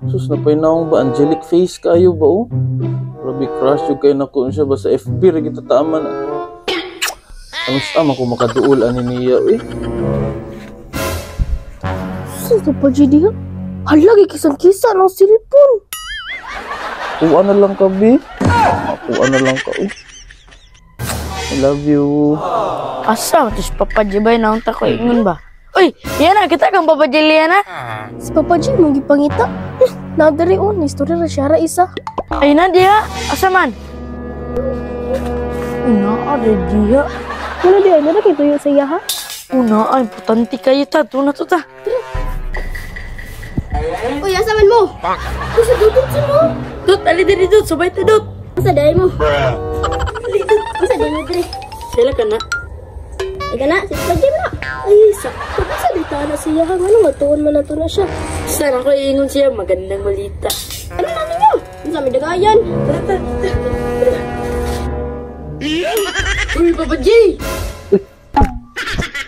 Sus, napaynaong ba? Angelic face kayo ba, oh? Grabe, crush yung kayo na ko siya ba sa FB, ra kita tama na. Ang sama ko makaduol ani niya, eh. Sus, Papa G diha. Hala, gikisan-kisa ng cellphone. Kuha na lang ka, bi. Kuha na lang ka, eh. I love you. Asa, tis Papa J ba naunta ko ingon ba? Uy, yan na, kita kang Papa J na. Si Papa G, mong gipangita. Eh, nadari oh, ni istorya ra siya ra isa. Ay na diha, asa man? Una, ada dia. Wala diha, nara kay tuyo sa iya ha. Una, ay, importante kayo ta. Tuna to ta. Uy, asa man mo? Uy, sa dudot sa mo. Dut, ali diri dut, sabay ta dut. Asa dai mo? Asa dai mo diri? Sila ka na. Ika na, si Papa J mo na. Ay, sakto. Sa di ta na siya ha. Ngano nga tuon man na to na siya. Sana ko ingon siya, magandang balita. Ano na ninyo? Unsa may dagayan? Tara, tara, tara. Uy, Papa J!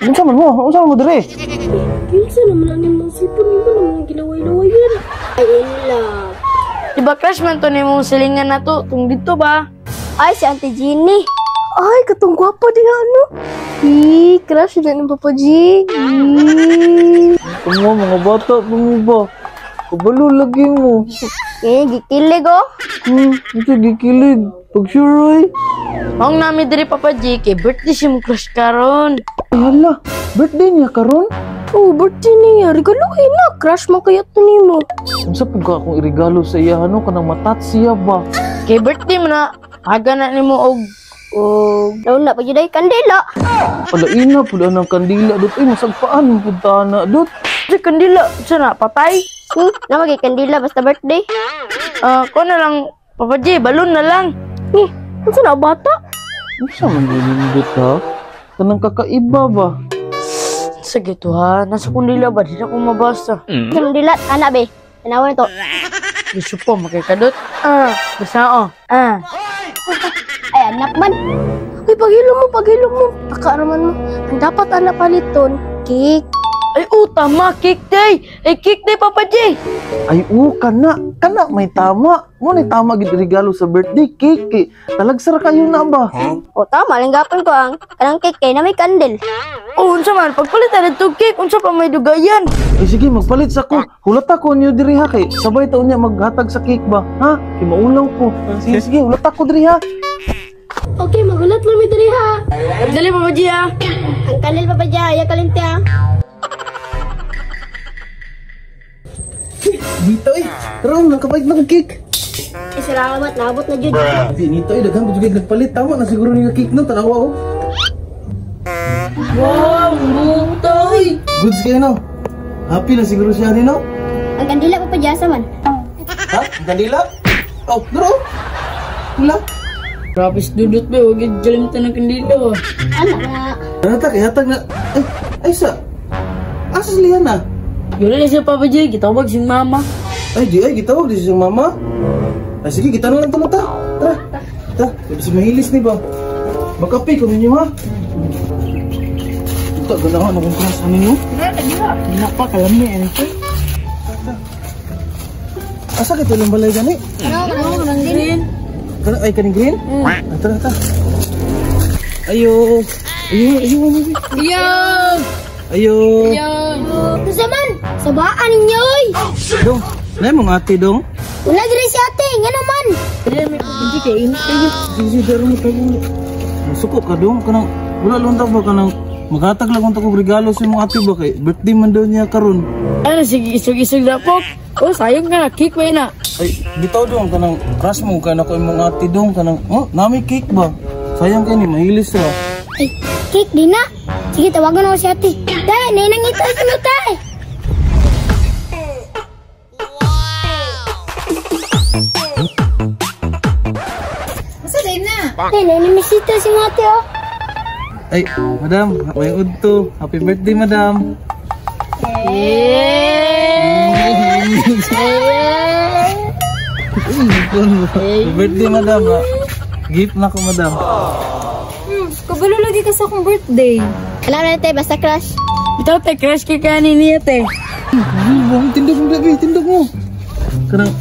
Unsa man mo? Unsa man mo dire? Kinsa naman ang imong cellphone nimo naman ang gilaway-lawayan. Ay, in love. Diba crush man to ni mong silingan na to? Tung dito ba? Ay, si Auntie Jeannie. Ay, katong gwapa diha ano. Eh, crush na ng Papa G. Eh. Tama, mga bata pa mo ba? Kabalo lagi mo. Eh, gikilig oh. Ito gikilig. Pag sure, ay. Maong nami diri Papa J, kay birthday si mong crush karon. Ay, hala, birthday niya karon? Oh, birthday niya. Regaluhin na. Crush mo kaya to nimo. Unsa pud ka akong irigalo sa iya ano kanang matat siya ba? Kay birthday mo na, aga na nimo og Oh, nauna pa jud ay kandila. Palaina pud ang kandila dot ay masagpaan mo pud ta na dot. Si kandila, sa na patay. Nama kay kandila basta birthday. Ah, ko na lang Papa J, balon na lang. Eh, unsa na bata? Unsa man gyud dot ha? Kanang kakaiba ba? Sige to ha, nasa kundila ba? Di na ko mabasa. Kandila, ana be. Tanawa na to. Gusto po, makikadot. Ah, basta oh. Ah. Ay, anak man. Uy, paghilom mo, paghilom mo. Taka naman mo. Ang dapat ana paliton, cake. Ay, oh, tama, cake day. Ay, cake day, Papa J. Ay oo kana, kana may tama. Mo ni tama gid regalo sa birthday cake kay talagsara kayo na ba? O tama lang gapon ko ang kanang cake kay na may kandil. Oh, unsa man, pagpalit na dito cake, unsa pa may dugayan. Ay sige, magpalit sa ko. Hulata ko niyo diri ha kay sabay ta unya maghatag sa cake ba? Ha? Kay maulaw ko. Sige sige, hulata ko diri ha. Okay, magulat lang mi diri ha. Dali, Papa J, ah. Ang kandil Papa J, ay kalinte ah. Dito eh. Tara, nakabait na kong cake. Ay, salamat, naabot na jud. Di nito eh, daghan pud jud nagpalit. Tama na siguro ni nga cake no, tanawa oh. Wow, butoy. Goods kayo no. Happy na siguro siya ni no. Ang kandila Papa J, asa man? Ha? Ang kandila? Oh, duro. Wala. Grabe si Dudut ba, huwag yung galimtan ng kandila ba. Anak na. Tara ta, kay hatag na. Ay, ay sa. Asa si Liana? Yun na siya, Papa J, gitawag siyang mama. Ay, di ay gitawag di siya mama. Ay sige, kita na lang tumuta. Tara. Tara, si mahilis ni ba? Makape ko ninyo ha. Ito, ganahan akong class ano ninyo. Hindi pa, kalami, ano ito? Asa ka ilang balay gani? Ano, kanang green. Ay, kaning green? Ah, tara, tara. Ayo. Ayo, ayo, ayo. Yo! Ayo. Yo! Unsa man? Sabaan ninyo oy. Dong, na mong ate dong. Wala diri si ate, ngano man? Dali, may Papa J, kay init kayo. Sige, sige, daro mo tayo. Suko ka dong, kanang wala lang ta ba kanang maghatag lang unta kog regalo sa imong ate ba kay birthday man daw niya karon. Ano, sige, isog-isog na po. Oh, sayang ka na, cake ba yun na? Ay, bitaw dong kanang crush mo kay nako imong ate dong kanang oh, nami cake ba? Sayang kay ni mahilis ra. Ay, cake di na. Sige, tawagan ako si ate. Tay, ninang ito si mo tay. Masa day na? Tay, naninamisita si mo ate oh. Ay, madam, may udto. Happy birthday, madam. Happy birthday, madam. Gift na ko, madam. Kabalo lagi ka sa akong birthday. Alam na tay, basta crush. Bitaw, te, crush kay kanin niya, te. Tindog mo, tindog mo. Kanang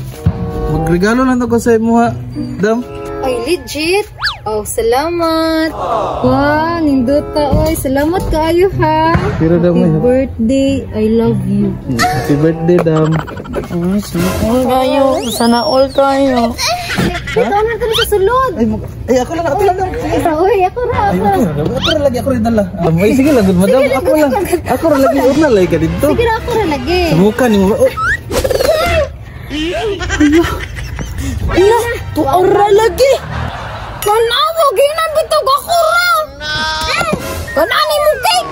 magregalo lang to ko sa imo ha. Dam. Ay, legit. Oh, salamat. Wow, nindota oy. Salamat kaayo ha. Pero dam, Happy ay, birthday. I love you. Happy birthday, dam. Ay, sana all kayo. Sana all kayo. Ito na kami sa sulod. Ay, ay ako lang, ako lang, dam. Sige. Oy, ako ra, Ay, ako ra. ako ra, ako ra lagi, ako ra dala. Ay, sige lang, good madam. Ako lang. Ako ra lagi, una lagi ka dito. Sige ra, ako ra lagi. Sa mukha ni mo. Oh. Ala, tuara lagi. Tanawa, ginan bitaw ako ra. Kanani mo cake.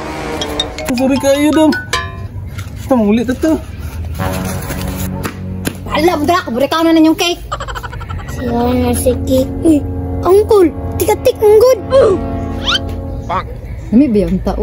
Sorry kayo, dam. Basta mangulit na to. Alam, dra, kaburikaw na ninyong cake. Siya na si cake. Uy, uncle, tikatik ang good. Nami ba yung tao?